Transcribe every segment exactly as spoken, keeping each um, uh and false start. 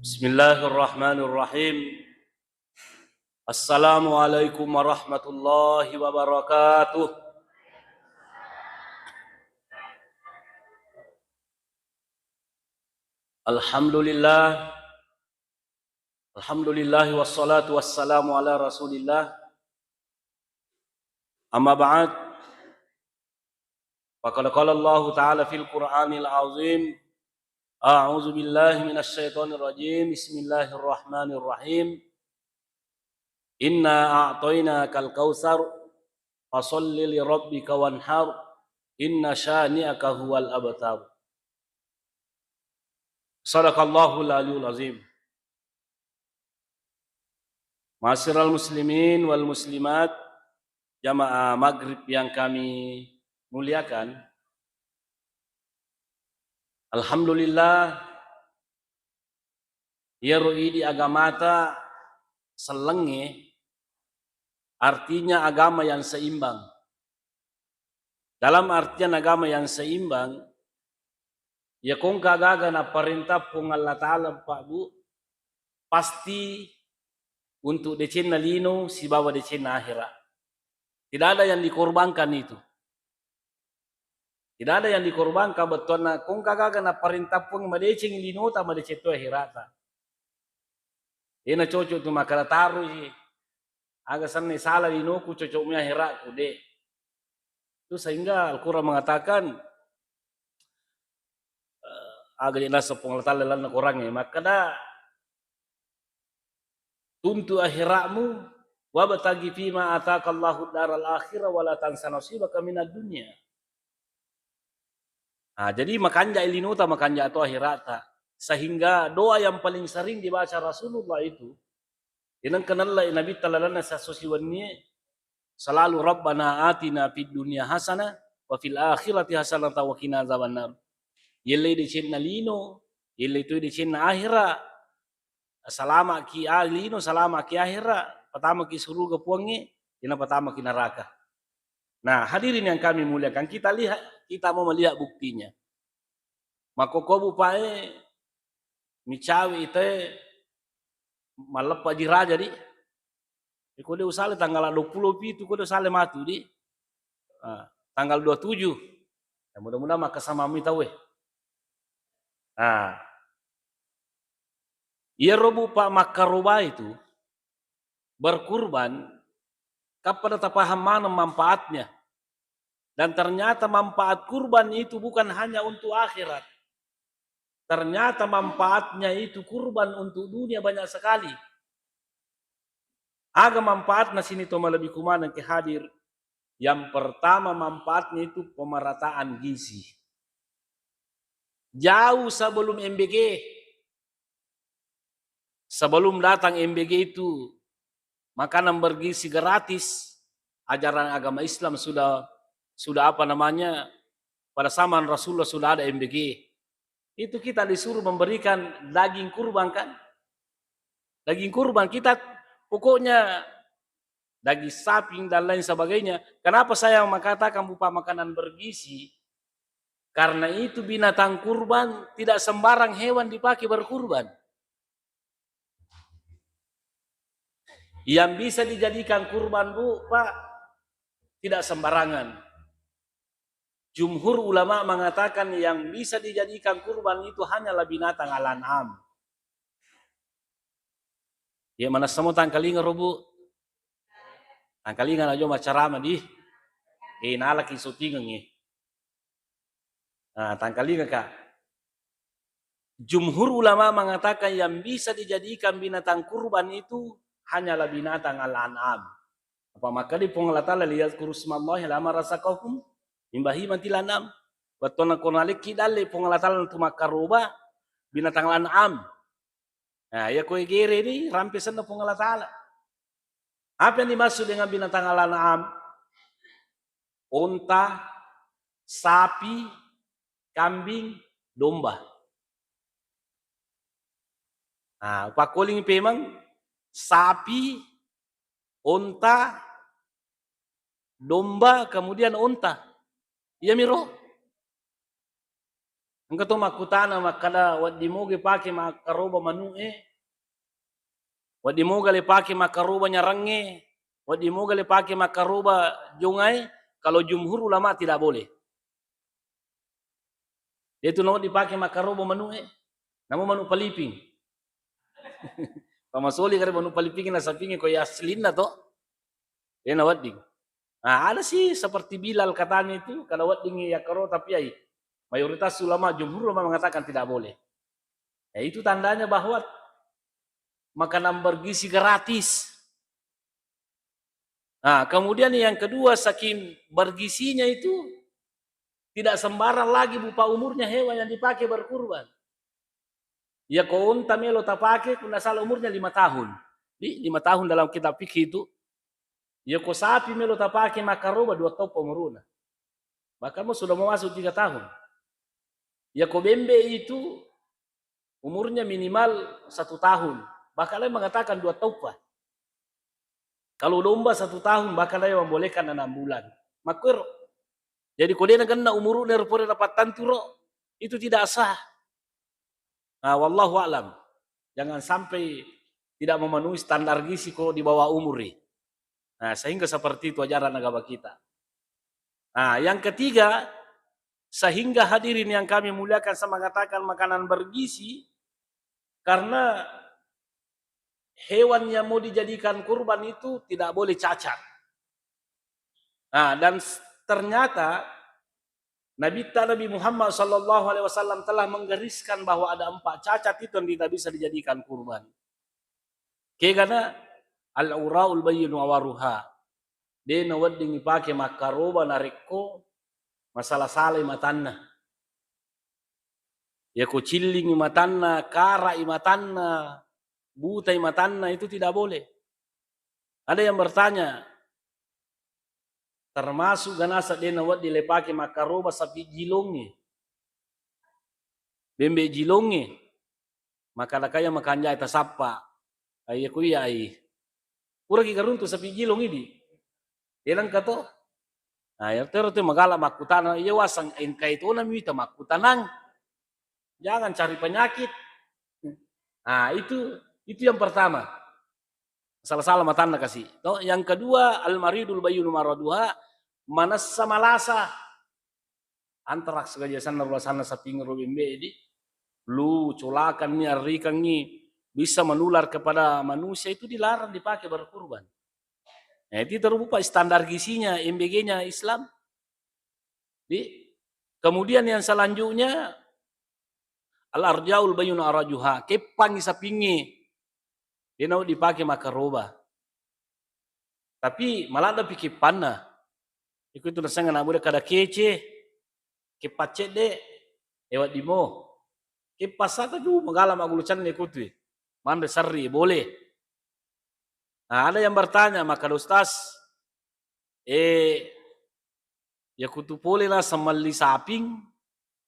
Bismillahirrahmanirrahim. Assalamualaikum warahmatullahi wabarakatuh. Alhamdulillah. Alhamdulillah wassalatu wassalamu ala Rasulillah. Amma ba'd. Faqad qala Allahu ta'ala fil Qur'anil azim. A'udzu billahi minasy syaithanir rajim. Bismillahirrahmanirrahim. Inna a'tainakal kautsar. Fasholli li rabbika wanhar. Inna syani'aka huwal abtar. Sadaqallahul aliyul azim. Ma'asyiral muslimin wal muslimat, jamaah maghrib yang kami muliakan. Alhamdulillah, iyaro idi agamata sellengnge, artinya agama yang seimbang. Dalam artian agama yang seimbang, iya kongka gaga naparenta Puang Allah Ta'ala, Pak Bu, pasti untuk decenna lino sibawa decenna akhirat. Tidak ada yang dikorbankan itu. Tidak ada yang dikorbankan, bettuanna kongka gaga naparenta Puang madeceng linota, madeceng to akhirata. Ena cocok tu makkada taroi aga senna sala linoku, cocokmi akhiratku, de. Itu sehingga Al-Quran mengatakan, eh, aga je nasa Puang Allah Ta'ala lalenna Quran e, makkada, tuntu akhiratmu, wabtaghi fima atakallahu daral akhirah wala tansa nasibaka minad dunya. Nah, jadi makanja linota, makanja to akhirata. Sehingga doa yang paling sering dibaca Rasulullah itu, ineng kenalla Nabi talalanna sasso siwennie, selalu Rabbana atina fid dunya hasanah wa fil akhirati hasanah wa qina azabannar. Yelle decenna lino, yelle tu decenna akhirat. Salamaki a-, lino, salamaki akhirat, patamaki suruga Puangnge, ina patamaki neraka. Nah, hadirin yang kami muliakan, kita lihat, kita mau melihat buktinya. Makkokkobu pae micawe ite malleppa ji raja di. Iko de usale tanggal dua puluh pitu, ko de usale matu di. Ah, tanggal dua tujuh. Ya, mudah-mudahan makkasamami tau e. Ah. Iyaro bu pa makkaroba itu berkurban, kappada tapaham maneng manfaatnya. Dan ternyata manfaat kurban itu bukan hanya untuk akhirat. Ternyata manfaatnya itu kurban untuk dunia banyak sekali. Aga manfaatna sini to malebbi kumaneng ke hadir. Yang pertama manfaatnya itu pemerataan gizi. Jauh sebelum M B G, sebelum datang M B G itu, makanan bergizi gratis, ajaran agama Islam sudah, sudah apa namanya, pada zaman Rasulullah sudah ada M B G. Itu kita disuruh memberikan daging kurban, kan? Daging kurban kita, pokoknya daging sapi dan lain sebagainya. Kenapa saya mengatakan berupa makanan bergizi? Karena itu binatang kurban tidak sembarang hewan dipakai berkurban. Yang bisa dijadikan kurban, Bu, Pak, tidak sembarangan. Jumhur ulama mengatakan yang bisa dijadikan kurban itu hanyalah binatang al-an'am. Ya, mana semua tangkalinga, Bu? Tangkalinga na jo macarama di. Eh, nalaki syutingeng, eh. Nah, tangkalinga, Kak. Jumhur ulama mengatakan yang bisa dijadikan binatang kurban itu hanyalah binatang al-an'am. Apa maka di Puang Allah Ta'ala, "Liyadzkuru ismallahi ala ma razaqahum min bahimatil an'am." Wettuanna ko nalekki dalle Puang Allah Ta'ala tu makkaroba binatang al-an'am. Nah, iya koe gere ni rampe senna Puang Allah Ta'ala. Apa yang dimaksud dengan binatang al-an'am? Onta, sapi, kambing, domba. Nah, upakkoling pemeng sapi, onta, domba, kemudian onta. Iya miro. Engka to makkutana makkada, wedding moga pake makkaroba manu'e, wedding moga le pake makkaroba nyarangnge, wedding moga le pake makkaroba jongae, kalau jumhur ulama tidak boleh. De'tu nawedding pake makkaroba manu'e, namo manu paliping. Pamasoli kare manu paliping na sapingnge ko ya aslinna to. De' nawedding. Nah, ada sih seperti Bilal katanya itu, kada wedding yakkaro, tapi ai mayoritas ulama, jumhur ulama mengatakan tidak boleh. Ya, itu tandanya bahwa makanan bergizi gratis. Nah, kemudian yang kedua, saking bergizinya itu, tidak sembarang lagi berupa umurnya hewan yang dipakai berkurban. Ya, ko unta melo tapake, kuna salah umurnya lima tahun. Di lima tahun dalam kitab fikih itu, ya, ko sapi melo tapake makkaroba, dua tauppa umuruna. Bahkan mau sudah mau masuk tiga tahun. Ya, ko bembe itu umurnya minimal satu tahun. Bahkan ada yang mengatakan dua tauppa. Kalau domba satu tahun, bahkan ada yang membolehkan enam bulan. Makkuero. Jadi, ko de' nagenna umuruna ero pura napattantu ro, itu tidak sah. Nah, wallahu a'lam. Jangan sampai tidak memenuhi standar gizi ko di bawah umur nih. Nah, sehingga seperti itu ajaran agama kita. Nah, yang ketiga, sehingga hadirin yang kami muliakan, saya mengatakan makanan bergizi karena hewan yang mau dijadikan kurban itu tidak boleh cacat. Nah, dan s-, ternyata Nabitta Nabi Muhammad sallallahu alaihi wasallam telah menggariskan bahwa ada empat cacat itu yang tidak bisa dijadikan kurban. Kegana al-auraul bayyinu awaruha. De' nawedding ipake makkaroba narekko masala-salai matanna. Ya, ko cillingi matanna, karai matanna, butai matanna, itu tidak boleh. Ada yang bertanya, termasuk ganasa de' nawedding le pake makkaroba sapi jilongnge, bembe jilongnge, maka lakaya makanjai tasappa. Ai, iya ko iya ai. Puraki garuntu sapi jilong idi. De' nengka to. Nah, iya tero tu magala makkutana, iya waseng engkai tona mita makkutanang. Jangan cari penyakit. Nah, itu, itu yang pertama. Salah-salah matanna kasi. To, yang kedua, al-maridul bayyinu maraduha, manessa malasa. Antraks gaja sanna rulasanna saping ro bembe di. Lu colakanni, arrikangngi, bisa menular kepada manusia, itu dilarang dipakai berkurban. Nah, itu terupa standar gizinya, M B G-nya Islam. Di, kemudian yang selanjutnya, al-arjaul bayyinu arajuha, keppangi sapingnge, de' nawedding dipake makkaroba. Tapi maladdepi keppanna. Iko itu nasengngana muda kada kece, keppa cedde, e wedding mo. Keppa sa tapi magala maggulu cenne ko tu. Manre serri, boleh. Nah, ada yang bertanya, maka Ustaz, eh, ya kutu pole naseng melli saping,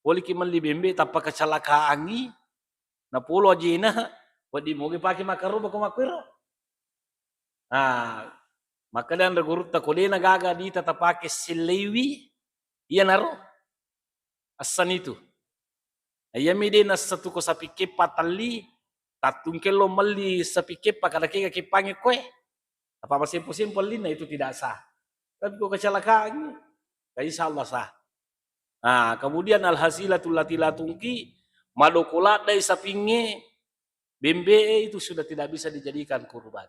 poleki melli bembe, tappa kecelakaangngi, napolo ajena, wedding mogi pake makkaroba ko makkuero. Ah, makkeda anre gurutta, ko de' nagaga dita tapake selleiwi, iyanaro assan itu. Iyami de' nassatu ko sapi keppa talli, tattungkello melli sapi keppa, kada kega keppangnge koe. Apa masempo-sempo ellinna, itu tidak sah. Tapi ko kecelakaan, ya insya Allah sah. Nah, kemudian al-hazilatul lati la tungki, madoko laddai sapingnge, bembe'e itu sudah tidak bisa dijadikan kurban.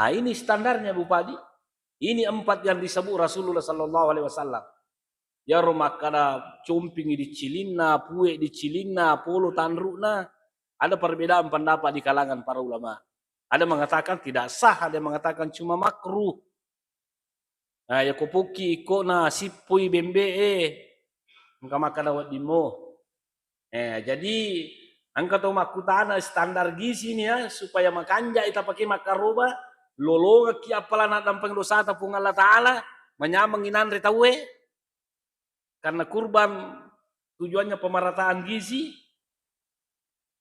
Nah, ini standarnya, Bu Padi. Ini empat yang disebut Rasulullah sallallahu alaihi wasallam. Iyaro makkada compingi dicilinna, pue dicilinna, polo tanru'na, ada perbedaan pendapat di kalangan para ulama. Ada mengatakan tidak sah, ada yang mengatakan cuma makruh. Nah, yako pukki ikkona sippui bembe'e, engka makkada wedding mo. Eh, jadi engka to makkutana standar gizi ni ya, supaya makanjai tapake makkaroba, lolongekki appala naddampeng dosata Puang Allah Ta'ala, manyamengngi nanre tauwe, karena kurban tujuannya pemerataan gizi,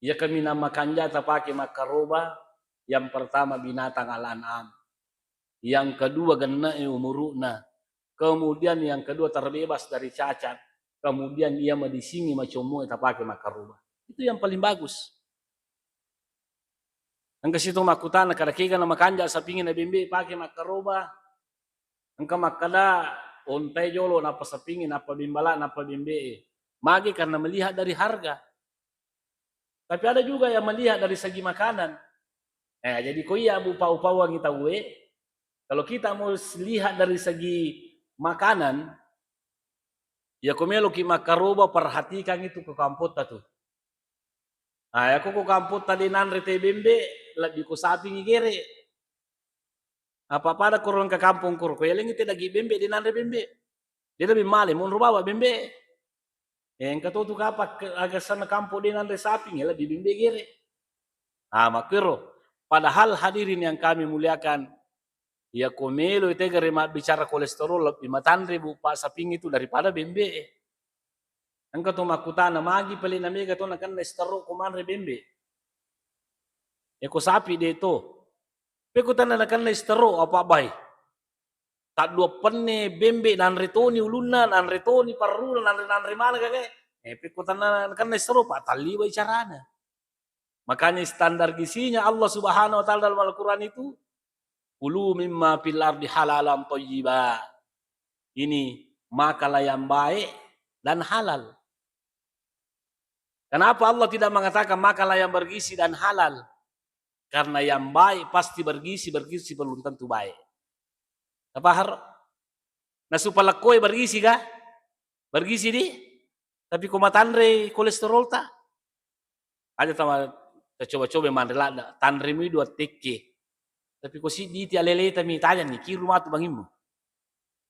iya kaminang makanja tapake makkaroba, yang pertama binatang al-an'am, yang kedua genne'e umuru'na, kemudian yang kedua terbebas dari cacat. kemudian iya madisingngi macommo'e tapake makkaroba. Itu yang paling bagus. Engka situ makkutana, kada kega na makanja sapingnge na bembe pake makkaroba. Engka makkada ontae jolo nappa sapingnge, nappa bimbala, nappa bembe. Magi karena melihat dari harga. Tapi ada juga yang melihat dari segi makanan. Eh, jadi ko iya bu pau-pauangi tauwe, kalau kita mau lihat dari segi makanan, ya ko meloki makkaroba, perhatikan itu ke kampotta tu. Ah, ya ko, ko kampotta de nanre te bembe, lebbi ko sapingngi gere. Apa-apa ada korong ke kampong koro, ko yalengi te daging bembe, de nanre bembe. De lebbi male, monro bawa bembe. Eh, engka to tu kapang ke, aga sana kampong de nanre saping, ya lebbi bembe gere. Ah, makkero. Padahal hadirin yang kami muliakan, ya ko melo tegere mabbicara kolesterol, lebbi matanre bu pa saping itu daripada bembe. Engka to makkutana, magi pale na mega to nakenna stroke ko manre bembe. Ya ko sapi de to. Pe ko tanna nakenna stroke apa bai. Taddua penne bembe nanre toni ulunna, nanre toni parruna, nanre, nanre mana kake. Eh, pe ko tanna nakenna stroke, pa talliwai carana. Makanya standar gizinya Allah Subhanahu wa Ta'ala dalam Al-Quran itu, "Kulu mimma fil ardi halalan thayyiba." Ini makanlah yang baik dan halal. Kenapa Allah tidak mengatakan makanlah yang bergizi dan halal? Karena yang baik pasti bergizi, bergizi belum tentu baik. Apa har? Nah, supaya lekkoe bergizi kah? Bergizi di? Tapi ko matanre kolesterol ta? Aja tama tacoba-coba manre ladda, tanremi dua tekke. Tapi ko siddi ti aleleta mi tajang ni, kiru matu bangimmu.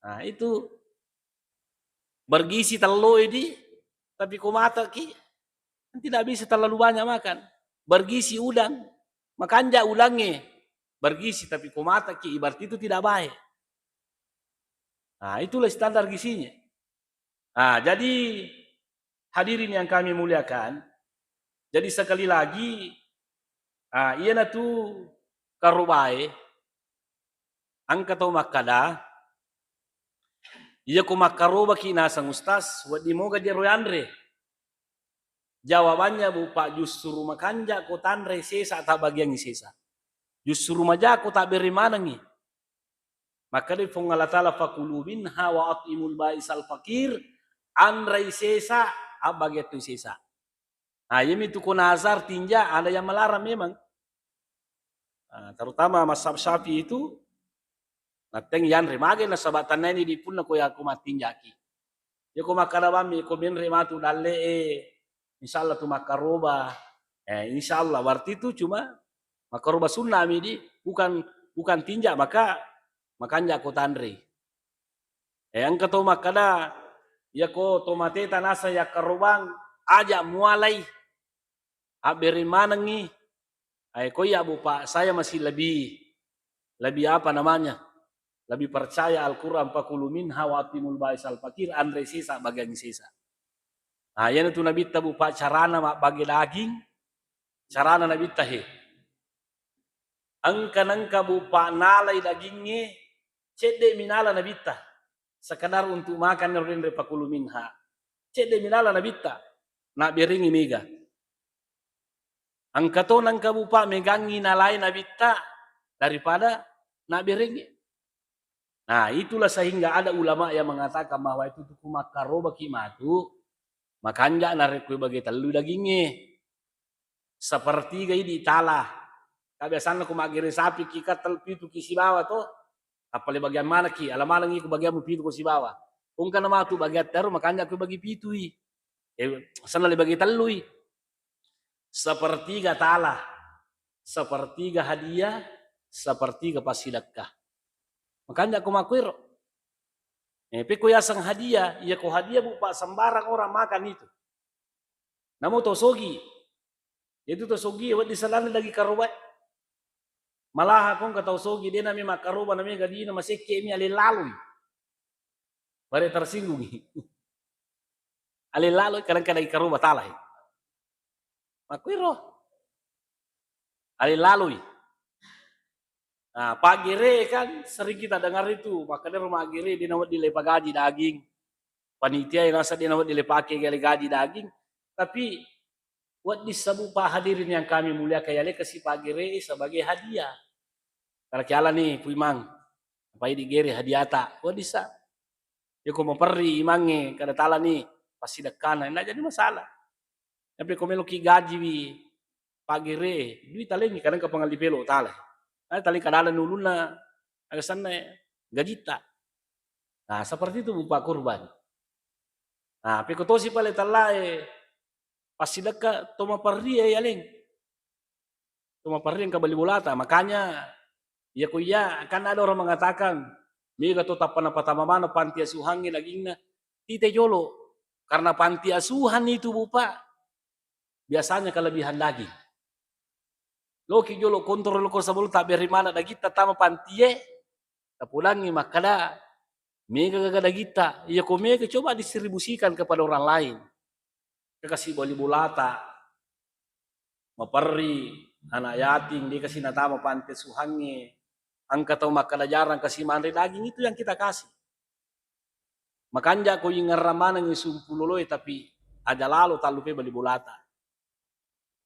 Nah, itu bergizi tello di, tapi ko mataki, kan tidak bisa terlalu banyak makan. Bergizi udang, makanja udangnge, bergizi, tapi ko mataki, berarti itu tidak baik. Nah, itulah standar gizinya. Nah, jadi hadirin yang kami muliakan, jadi sekali lagi, ah, iyanatu karobae, engka tau makkada, iya ko makkarobaki naseng Ustaz, wedding moga jero yanre. Jawabannya, Bu, Pak, justru makanja ko tanre sesa, tabbagiangi sesa. Justru maja ko tabbere manengi. Makkeda Puang Allah Ta'ala, "Fakulu minha wa at'imul ba'isal faqir," anrei sesa, abbagiattu sesa. Nah, iyami tu ko nazar tinja, ada yang melarang memang. Nah, terutama mazhab Syafi'i itu, natteng yanre mage nasaba tannaini di punna ko yako mattinjaki. Yako makkada bammi ko menre matu dalle e, insya Allah tu makkaroba. Eh, insya Allah, berarti itu cuma makkaroba sunnah mi di, bukan, bukan tinja, maka makanja ko tanre. Eh, engka to makkada, yako to mateta nasa yakkarobang, aja mualai. Abbere manengi. Ai ko iya, Bu, Pak, saya masih lebih, lebih apa namanya? Lebih percaya Al-Quran, "Fakulu minha wa at'imul ba'isal faqir," anre sesa, bagiangi sesa. Nah, iyanatu Nabitta, Bu, Pak, carana mabbage daging, carana Nabitta he. Engka nengka, Bu, Pak, nalai dagingnge, cedde mi nala Nabitta. Sekedar untuk makan ero denre, "Fakulu minha." Cedde mi nala Nabitta, nabberengi mega. Engka to nengka, Bu, Pak, megangngi nalai Nabitta daripada nabberengi. Nah, itulah sehingga ada ulama yang mengatakan bahwa itu tuku makkarobaki matu, makanja narekko bage tellu dagingnge. Sepertiga idi tala. Ka biasanna ko maggere sapi ki, ka tel-, pitu ki sibawa to. Tappa le bagian manaki, ala manengi ko bagianmu pitu ko sibawa. Engka na matu bagian teru, makanja ko bagi pitui. Eh, senna le bagi tellui. Sepertiga tala, sepertiga hadiah, sepertiga passidekka. Makanja ko makkuero. Eh, pekko yaseng hadiah, iya ko hadiah, Bu, Pak, sembarang orang makan itu. Namo tau sogi. Itu tau sogi, wedding salanna daging karobae. Malaha ko engka tau sogi, de nami makkaroba, nami gadina, masekke mi, ale laloi. Bare tersinggungi. Ale laloi, kadang-kadang karoba talai. Makkuiro. Ale laloi. Nah, paggere kan sering kita dengar itu, makkedaro maggere, de nawedding le pagaji daging. panitia e naseng de' nawedding le pake gale gaji daging, tapi wedding sabu pa hadirin yang kami muliakan, yale kasi pagere sebagai hadiah. Kalau kiala ni Puimang, apa idi gere hadiata, wedding sa. Yako maperri imangnge kada tala ni passidekkana, nda jadi masalah. Tapi ko meloki gajiwi pagere, dui talengi kadang ka pangalli pelo tala. Ada taleng kadala nulunna aga sanna gajitta. Nah, seperti itu Bupa kurban. Nah, peko tosi pale tallae passidekka to maperri e yaleng. To maperri engka bali bolata. Makanya, iya ko iya, kan ada orang mengatakan, mega to tappa napatama maneng panti asuhangnge dagingna, tite jolo. Karena panti asuhan itu, Bupa, biasanya kelebihan daging. Loki jolo kontrol ko sebelum tabberi maneng daging tatama pantie, tapudangi makkada, mega gaga dagitta. Iya ko mega, coba distribusikan kepada orang lain. Kasi bali bolata, maperri, anak yatim, de kasi natama panti asuhangnge, engka tau makkada jarang kasi manre daging, itu yang kita kasih. Makanja ko ingerra manengngi sumpuloloe, tapi aja lalo tallupe bali bolata.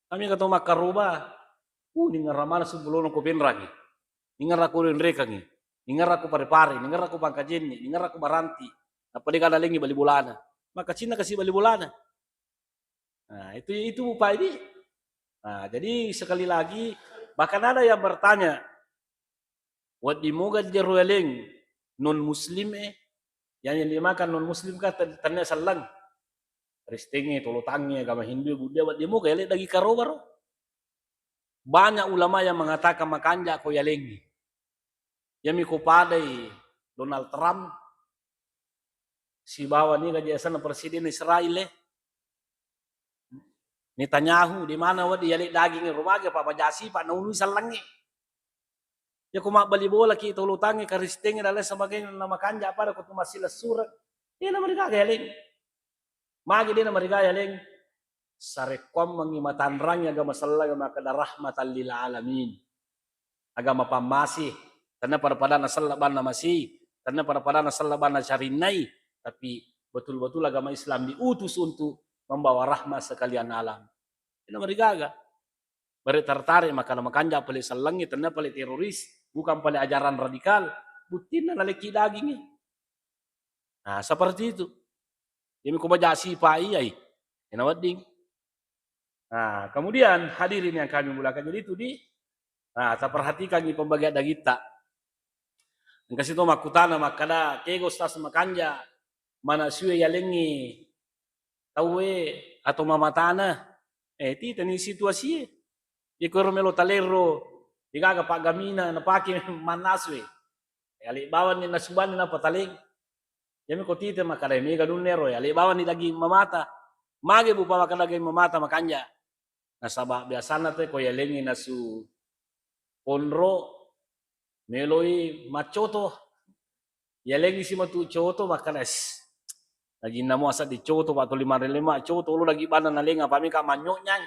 Kami engka tau makkaroba, uh, ningerra maneng sumpulona ko penrangi, ningerra ko renrekangi, ningerra ko pare-pare, ningerra ko pangkajenni, ningerra ko baranti, nappa de kadalengi bali bolana. Maka cinna kasi bali bolana. Nah, itu, itu Bupa ini. Nah, jadi sekali lagi, bahkan ada yang bertanya, wedding moga jero yaleng non muslim e, yang, yang dimakan non muslim kan ten-, tennia selleng. Kristen e, Tolotangnge, agama Hindu e, Buddha, wedding moga yaleng daging karoba ro. Banyak ulama yang mengatakan makanja ko yalengngi. Yami ko padai Donald Trump sibawa niga je asenna presiden Israel e, Netanyahu, di mana wedding yaleng daging e, rumage pa maja sipa naunui sellengnge. Yako mabbali bolaki Tolotangnge, Kristen e, dan lain sebagainya, namakanja pada ko tu masih lesureng. Iya namarigaga yaleng. Magi de namarigaga yaleng. Sarekkoammengngi matanrangngi agama selleng makkada rahmatan lil alamin. Agama pammasi, tenna pada-pada nasella banna masi, tenna pada-pada nasella banna carinnai, tapi betul-betul agama Islam diutus untuk membawa rahmat sekalian alam. Ina marigaga. Bare tertarik makkada makanja pale sellengnge, tenna pale teroris, bukan pale ajaran radikal, buttinna nalekki dagingnge. Nah, seperti itu. Jadi ko baja sipa iyai, ina wedding. Nah, kemudian hadirin yang kami muliakan, jadi itu di, nah, taperhatikangi pembagian dagitta. Engka sito makkutana makkada, kega Ustaz makanja manasue yalengngi tauwe atau mamatana? Eh, titani situasie. Iko ero melo talero, degaga paggamina napake mannasue. Yale bawanni nasubani nappa taleng. Yami ko tite makkada mega nunna ero, yale bawanni daging mamata. Mage Bupa makkada daging mamata makanja. Nasaba biasanna te ko yalengngi nasu konro, meloi maccoto. Yalengngi si matu coto makkada, "Ss, dagingna mua sedding coto, Pak, tuli manre lima coto, lo daging banna nalenga, apa meka manyonyang."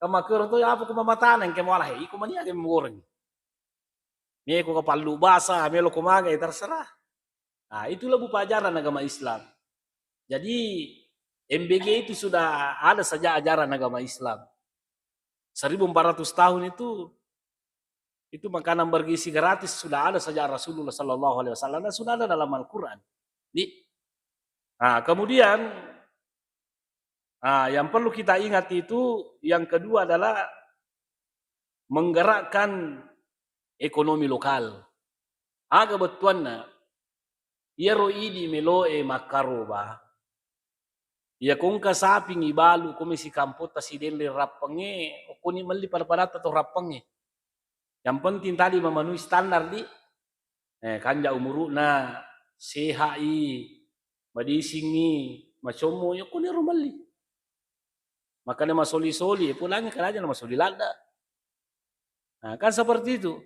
Kamakkero to, apa ko mamatana engka muala he, iko mania ke mugoreng. Meko kapallu basa, melo ko magai, terserah. Nah, itulah Bupa ajaran agama Islam. Jadi, M B G itu sudah ada sejak ajaran agama Islam. Seribu empat ratus tahun itu, itu makanan bergizi gratis sudah ada sejak Rasulullah sallallahu alaihi wasallam dan sudah ada dalam Al-Quran. Di, nah, kemudian, nah, yang perlu kita ingat itu, yang kedua adalah menggerakkan ekonomi lokal. Aga bettuanna, iyaro idi meloe makkaroba, iya ko engka saping ibalu ko mesi kampotta sidelle rappengnge, okkoni melli pada-padatta to rappengnge. Yang penting tadi memenuhi standar di, eh, kanja umuru'na, seha'i, madisingngi, macommo, yokkoniro melli. Makanya masoli-soli, eh, pulangi karaja na masoli ladda. Nah, kan seperti itu.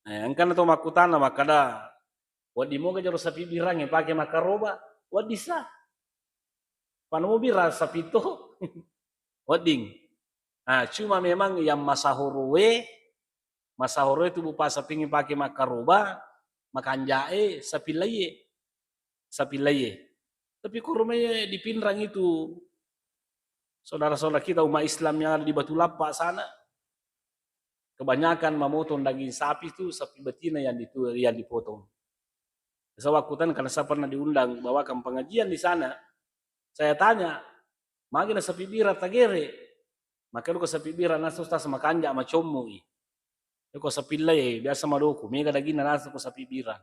Eh, engkana to makkutana makkada, wedding moga jaro sapi birangnge pake makkaroba, wedding sa. Panamu birang sapi to. Wedding. Nah, cuma memang yang masahoroe, masahoroe tu Bupa sapingngi pake makkaroba, makanjae sapi laie. sapi laie. Tapi koromai dipinrang itu saudara-saudara kita umat Islam yang ada di Batu Lappa sana, kebanyakan memotong daging sapi itu sapi betina yang ditu-, yang dipotong. Saya waktu tan karena saya pernah diundang bawakan pengajian di sana, saya tanya, "Magi na sapi bira tagere?" Maka ko sapi bira nasu tas makanja macommo i. Ko sapi lai biasa madoku, mega dagingna nasu ko sapi bira.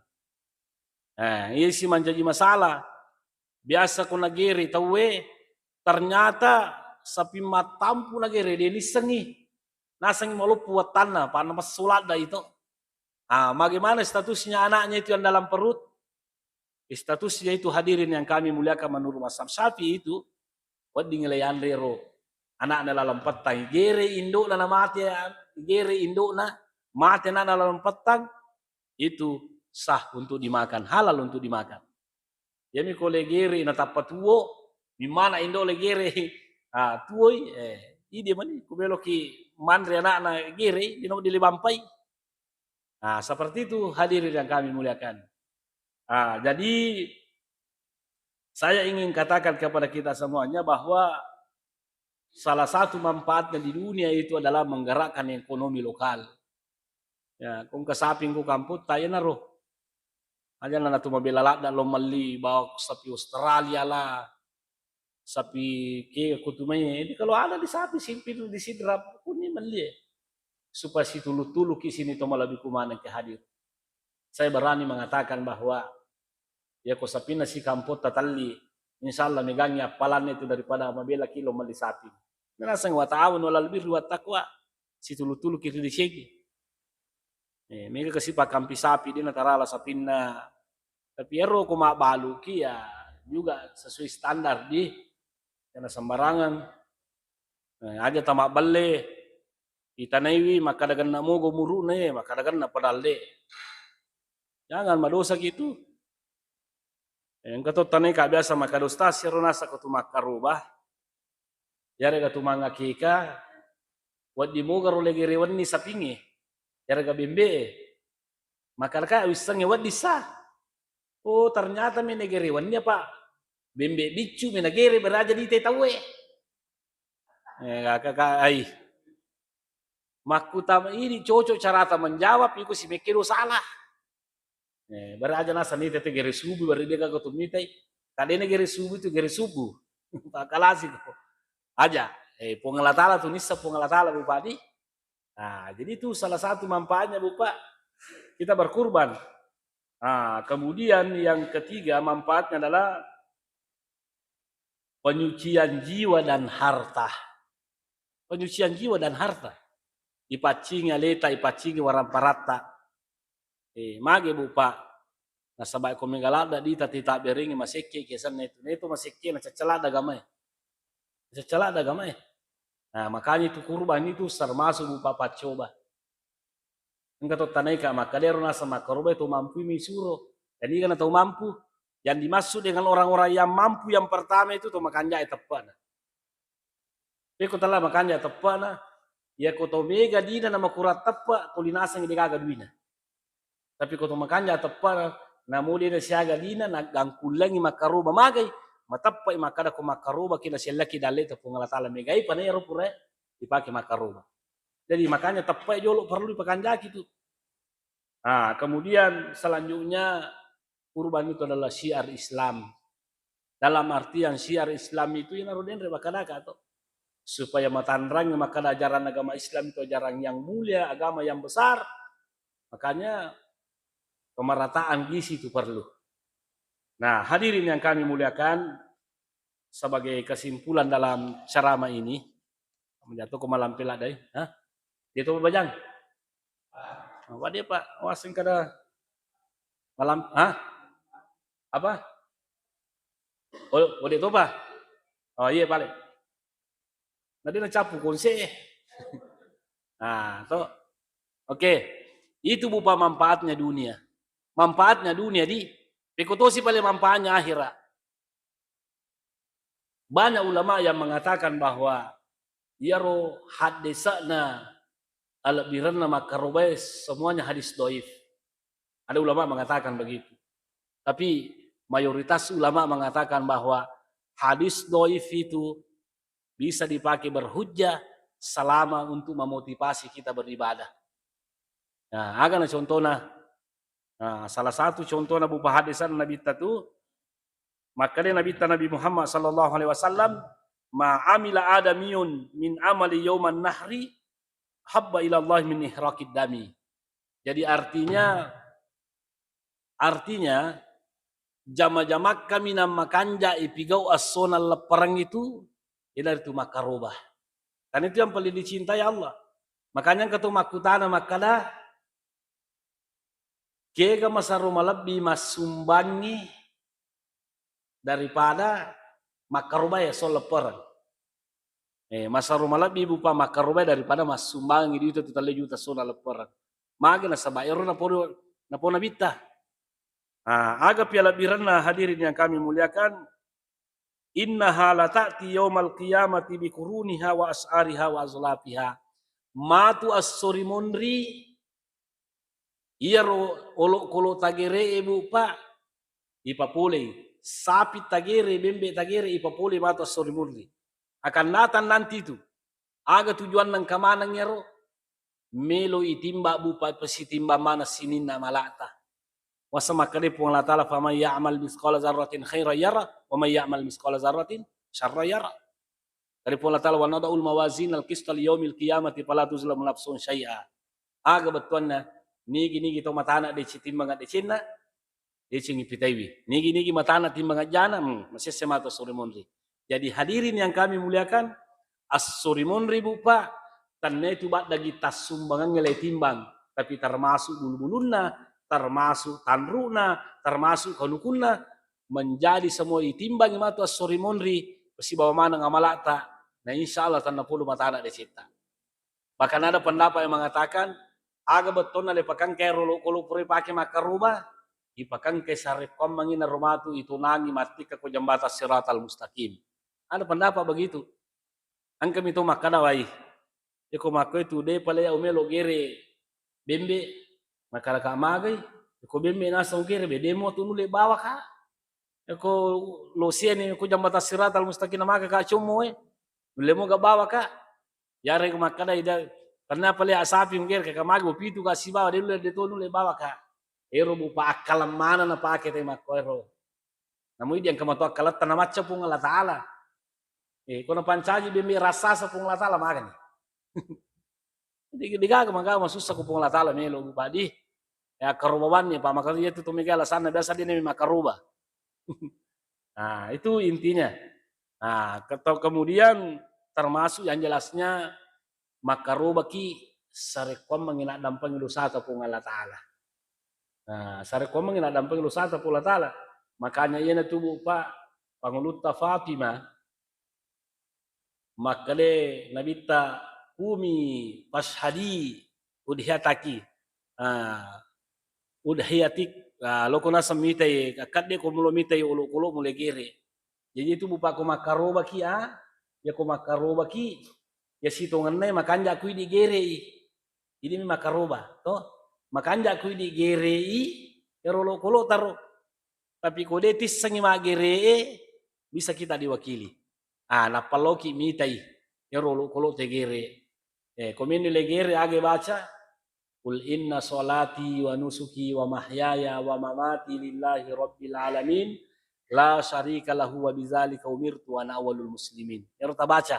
Nah, iya si mancaji masalah. Biasa ko nagere tauwe, ternyata sapi mattampu nagere de nissengi. Nasengi maloppu wattanna, pana messuladda itu. Ah, bagaimana statusnya anaknya itu yang dalam perut? Statusnya itu hadirin yang kami muliakan menurut mazhab Syafi'i itu, wedding le yanre ro anakna laleng pettang, gere indokna na mate, gere indokna mate anakna laleng pettang, itu sah untuk dimakan, halal untuk dimakan. Yami ko le gere na tappa tuo, mimana indo le gere, ah, tuoi, eh, ide mani, ku beloki manre anakna gere, dino dilibampai. Nah, seperti itu hadirin yang kami muliakan. Ah, jadi saya ingin katakan kepada kita semuanya bahwa salah satu manfaatnya di dunia itu adalah menggerakkan ekonomi lokal. Ya, ko engka sapi ko kamputta, iyanaro. Aja na tu mabela ladda lo melli bawa sapi Australia lah, sapi ke kutu mai. Jadi kalau ada di sapi simpil di Sidrap, kuni melli. Supaya situlu-tuluki sini to malebbi kumaneng ke hadir. Saya berani mengatakan bahwa ya ko sapina si kamputta talli, insya Allah megangi appalanna itu daripada mabela ki lo melli sapi. Naseng wa ta'awanu 'alal birri wat taqwa, situlu-tuluki ri deceng. Eh, mega kasi pakkampi sapi, de natarala sapinna. Tapi ero ko mabbaluki ya juga sesuai standar di, karena sembarangan. Eh, aja tamabbelle, itanaiwi makkada genna mogo muru'na, eh, makkada genna padahal de. Jangan madosa gitu. Eh, engka to tanai ka biasa makkada, "Ustaz, ero nasa ko tu makkaroba, yarega tu mangakeka, wedding moga ro legere wenni sapinge, yarega bembe e." Makkada ka wissengnge wedding sa. Oh, ternyata mi negere wenni apa bembe biccu mi nagere beraja di te tauwe. Eh, ka, ka, ai. Makkutama ini cocok carata menjawab, iko si mekke do salah. Eh, beraja nasa nita tu gere subuh, bari de gaga tu mitai. Kadena gere subuh tu gere subuh. Pakalasi ko. Aja. Eh, Puang Allah Ta'ala tu nissa Puang Allah Ta'ala, Bu Padi. Nah, jadi itu salah satu manfaatnya, Bu Pak. Kita berkurban. Nah, kemudian yang ketiga manfaatnya adalah penyucian jiwa dan harta. Penyucian jiwa dan harta. Ipaccingi aleta, ipaccingi waramparatta. Eh, mage, Bu Pak. Nasaba ko mega ladda dita tita berengi masekke ki asenna itu. Na itu masekke na caccaladda agamae. Caccaladda agamae. Nah, makanya itu kurban itu termasuk, Bu Pak, paccoba. Engka to tanaika makkadero nasa makkaroba to mampu mi suro. Dan iga na tau mampu. Yang dimaksud dengan orang-orang yang mampu yang pertama itu to makanja e teppana. Pekko tala makanja teppana, iya ko to mega dina na makurang teppe, tuli naseng de gaga duina. Tapi ko to makanja teppana, namo de na siaga dina, na gangkullengi makkaroba magai, mateppai makkada ko makkaroba ki na siallaki dalle ta Puang Allah Ta'ala megai pa na ero pura dipake makkaroba. Jadi makanya teppe jolo perlu dipakanjaki tu. Nah, kemudian selanjutnya kurban itu adalah syiar Islam. Dalam artian syiar Islam itu yang harus denre bakadaka to. Supaya matanrang makkada ajaran agama Islam itu ajaran yang mulia, agama yang besar. Makanya pemerataan gizi itu perlu. Nah, hadirin yang kami muliakan, sebagai kesimpulan dalam ceramah ini, menjatuh ke malam pelak dai, ha? Dia tuh bajang. Apa dia, Pak? Waseng kada malam, ha? Apa? Oh, oh, dia tuh, Pak? Oh, iya, balik. Nah, dia nacapu konse. Nah, to. Oke. Itu, Bu Pak, manfaatnya dunia. Manfaatnya dunia di, pekko tosi paling manfaatnya akhirat. Banyak ulama yang mengatakan bahwa iyaro haddesa'na alebbirenna makkarobae semuanya hadis doif. Ada ulama mengatakan begitu. Tapi mayoritas ulama mengatakan bahwa hadis doif itu bisa dipakai berhujjah selama untuk memotivasi kita beribadah. Nah, aga na contohna? Nah, salah satu contohna bupa hadis Nabitta tu, makkeda Nabitta Nabi Muhammad sallallahu alaihi wasallam, "Ma amila adamiyun min amali yauman nahri habba ila Allah min ihraqid dami." Jadi artinya, artinya jama-jamakka minang makanja ipigau assona leppereng itu, iyanaritu makkaroba. Karena itu yang paling dicintai Allah. Makanya engka tu makkutana makkada, kega masaro malebbi massumbangi daripada makkarobai esso leppereng. Eh, masaro malebbi bupa makkarobai daripada massumbangi duita tu telle juta sona leppereng. Magi nasaba ero napodo, napona bitta. Ah, aga pialebbirenna hadirin yang kami muliakan, innaha lata'ti yaumal qiyamati biquruniha wa as'ariha wa azlafiha. Matu assori monri, iyaro olokolo tagere'e bupa ipapolei, sapi tagere, bembe tagere ipapolei matu assori monri. Akan datang nanti itu. Aga tujuanna engka maneng iyaro? Melo itimbang bupa, pasitimbang maneng sininna amala'ta. Wasa makkeda Puang Allah Ta'ala, "Faman ya'mal mitsqala dzarratin khairan yarah, wa man ya'mal mitsqala dzarratin syarran yarah." Dari Puang Allah Ta'ala, "Wa nada'ul mawazinal qista liyaumil qiyamati fala tuzlamu nafsun syai'a." Aga bettuanna, nigi-nigi to matana deceng timbang decenna, deceng ipitaiwi. Nigi-nigi matana timbang ajana, hmm, masesse matu assori monri. Jadi hadirin yang kami muliakan, assori monri bupa, tenna itu baddagi tassumbangangnge le timbang, tapi termasuk bulu-bulunna, termasuk tanruna, termasuk kanukunna, menjadi semua itimbangi matu assori monri, sibawa maneng amala'ta, na insya Allah tennapodo matana decetta. Bahkan ada pendapat yang mengatakan, aga bettonna le pakangkai ro olokolo pura ipake makkaroba, ipakangkai sarekkuammengngi naro matu itunangi mattikka ko jambatan Siratal Mustaqim. Ada pendapat begitu. Engka mito makkada wai, iko makko itu de pale au melo gere bembe, makkada ka magai, iko bembe naseng gere be, demo tu nulle bawa ka. Iko losiani ko jambatan Siratal Mustaqim maka ka commo e, nulle mo ga bawa ka. Yare ko makkada ida, karena pale asapi mungkin ka magi pitu ka sibawa de nulle de to nulle bawa ka. Ero bupa akkalemmana napake te makko ero. Namu idi engka matu akkaletta namacca Puang Allah Ta'ala. Eh, ko napancaji bembe rassasa Puang Allah Ta'ala magani. Jadi degaga maka masussa ko Puang Allah Ta'ala melo bupadi. Ya karoba banni pa maka iya tu to mega alasanna biasa de nami makaroba. Nah, itu intinya. Nah, atau kemudian termasuk yang jelasnya makkarobaki sarekkuammengngi naddampengi dosata Puang Allah Ta'ala. Nah, sarekkuammengngi naddampengi dosata Puang Allah Ta'ala. Makanya iyana tubu pa Pangulutta Fatimah, makkede Nabitta, "Kumi fashhadi udhiyataki." Ah, udhiyatik, ah, loko naseng mitai, akkadde ko mulo mitai olokolo mule gere. Jadi itu bupa ko makkarobaki, ah, ya ko makkarobaki, ya sitongenna makanja ku idi gerei. Idimi makkaroba, to? Makanja ku idi gerei, ero olokolo taro. Tapi ko de tissengi maggeree, bisa kita diwakili. Ah, nappa loki mitai, ero olokolo tegere. Eh, komenni legere age baca, "Qul inna salati wa nusuki wa mahyaya wa mamati lillahi rabbil alamin, la syarika lahu wa bidzalika umirtu wa ana awwalul muslimin." Ero tabaca.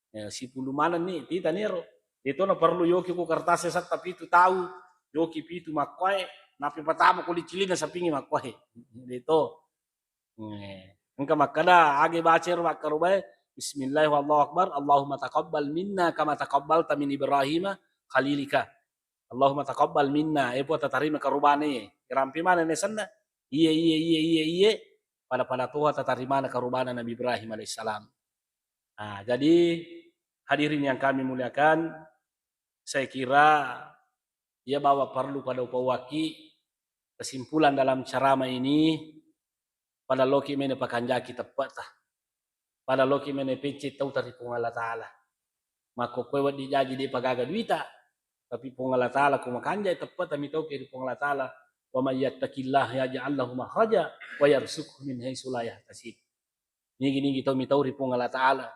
Ya, sipulung manenni tita nero. Itu na perlu yoki ku kertas satta pitu tau, yoki pitu makkoe, napi patama ko licilina sapingi makkoe. Itu. Eh, engka makkada, age baca ero makkarobae, "Bismillah wallahu akbar, Allahumma taqabbal minna kama taqabbalta min Ibrahima khalilika. Allahumma taqabbal minna," eh, Puang, tatarima karobana iye. Irampe maneng nesenna. Iye, iye, iye, iye, iye. Pada-pada toha tatarimana karobana Nabi Ibrahim alaihissalam. Nah, jadi hadirin yang kami muliakan, saya kira iya bawa perlu pada upawaki kesimpulan dalam ceramah ini, pada loki mene pakanjaki teppeta, pada loki mene pecce tau tari Puang Allah Ta'ala. Makkokkoe wedding jaji de pagaga duita, tapi Puang Allah Ta'ala ko makanjai teppeta mitauke ri Puang Allah Ta'ala, wa may yattaqillaha yaj'al lahu makhraja wa yarzuqhu min haitsu la yahtasib. Nigi-nigi tau mitau ri Puang Allah Ta'ala.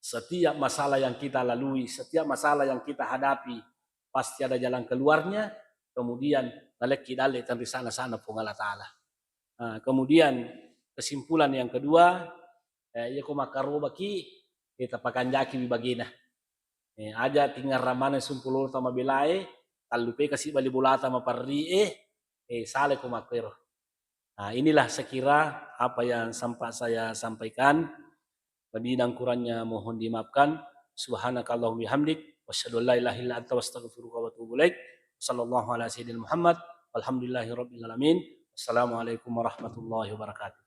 Setiap masalah yang kita lalui, setiap masalah yang kita hadapi, pasti ada jalan keluarnya. Kemudian nalekki dalle tenri sana-sana Puang Allah Ta'ala. Nah, kemudian kesimpulan yang kedua, eh, iya ko makkarobaki, eh, tapakanjaki wi bagena. Eh, aja tingngarang maneng sumpulota mabelae, tallupe kasi bali bolata maparri e, eh, sale ko makkero. Nah, inilah sekira apa yang sempat saya sampaikan. Lebih dan kurangnya mohon dimaafkan. Subhanakallahumma bihamdik, wasyhadu an la ilaha illa anta, wastaghfiruka wa atubu ilaik. Sallallahu ala sayyidina Muhammad, walhamdulillahi rabbil alamin. Wassalamualaikum warahmatullahi wabarakatuh.